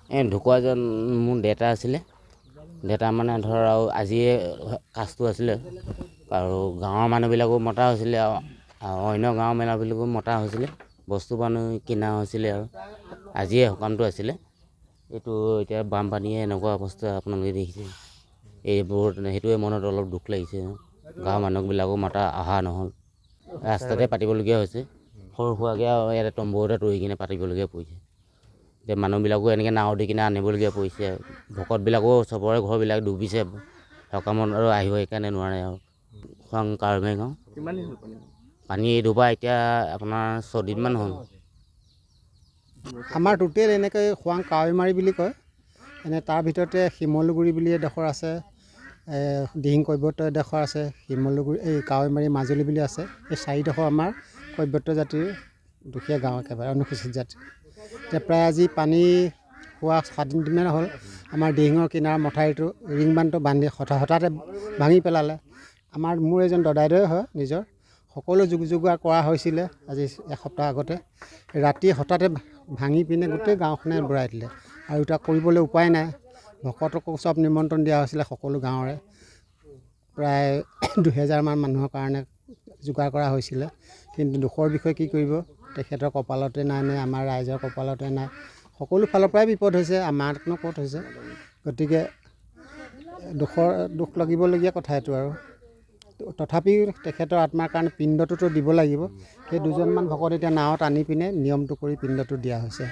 এই ঢুকোৱাজন মোৰ দেউতা আছিলে। দেউতা মানে ধৰ আৰু আজিয়ে কাজটো আছিলে আৰু গাঁৱৰ মানুহবিলাকো মতা হৈছিলে আৰু অন্য গাঁৱৰ মানুহবিলাকো মতা হৈছিলে, বস্তু বাহানি কিনা হৈছিলে আৰু আজিয়ে সকামটো আছিলে। এইটো এতিয়া বানপানীয়ে এনেকুৱা অৱস্থা আপোনালোকে দেখিছে। এইবোৰ সেইটোৱে মনত অলপ দুখ লাগিছে। গাঁৱৰ মানুহবিলাকো মতা অহা নহ'ল, ৰাস্তাতে পাতিবলগীয়া হৈছে। সৰু সুৰাকৈ আৰু ইয়াতে তম্বু এটা তৰি কিনে পাতিবলগীয়া পৰিছে। এতিয়া মানুহবিলাকো এনেকৈ নাও দি কিনে আনিবলগীয়া পৰিছে। ভকতবিলাকো চবৰে ঘৰবিলাক ডুবিছে, সকামত আৰু আহিব সেইকাৰণে নোৱাৰে। আৰু খোৱাং কাৱৈমাৰী গাঁও। কিমান দিন হ'ল পানী? পানী ডুবা এতিয়া আপোনাৰ ছদিনমান হ'ল। আমাৰ টোটেল এনেকৈ খোৱাং কাৱৈমাৰী বুলি কয়, এনে তাৰ ভিতৰতে শিমলুগুৰি বুলি এডোখৰ আছে, দিহিং কৈৱৰ্ত এডোখৰ আছে, শিমলুগুৰি এই কাৱৈমাৰী মাজুলী বুলি আছে। এই চাৰিডোখৰ আমাৰ কৈৱৰ্ত জাতিৰ দুখীয়া গাঁও, একেবাৰে অনুসূচীত জাতি। এতিয়া প্ৰায় আজি পানী হোৱা 7 দিনমান হ'ল। আমাৰ দিহিঙৰ কিনাৰ মথাউৰিটো ৰিং বান্ধটো বান্ধি হঠাতে ভাঙি পেলালে। আমাৰ মোৰ এজন দদাইদেৱে হয়, নিজৰ সকলো যোগাৰ কৰা হৈছিলে আজি এসপ্তাহ আগতে। ৰাতি হঠাতে ভাঙি পিনে গোটেই গাঁওখনে বুৰাই দিলে আৰু এতিয়া কৰিবলৈ উপায় নাই। ভকতকো চব নিমন্ত্ৰণ দিয়া হৈছিলে, সকলো গাঁৱৰে প্ৰায় 2000মান মানুহৰ কাৰণে যোগাৰ কৰা হৈছিলে। কিন্তু দুখৰ বিষয়, কি কৰিব, তেখেতৰ কপালতে নাই নে আমাৰ ৰাইজৰ কপালতে নাই। সকলো ফালৰ পৰাই বিপদ হৈছে, আমাৰনো ক'ত হৈছে? গতিকে দুখ লাগিবলগীয়া কথা এইটো। আৰু তথাপিও তেখেতৰ আত্মাৰ কাৰণে পিণ্ডটোতো দিব লাগিব। সেই দুজনমান ভকত এতিয়া নাৱত আনি পিনে নিয়মটো কৰি পিণ্ডটো দিয়া হৈছে।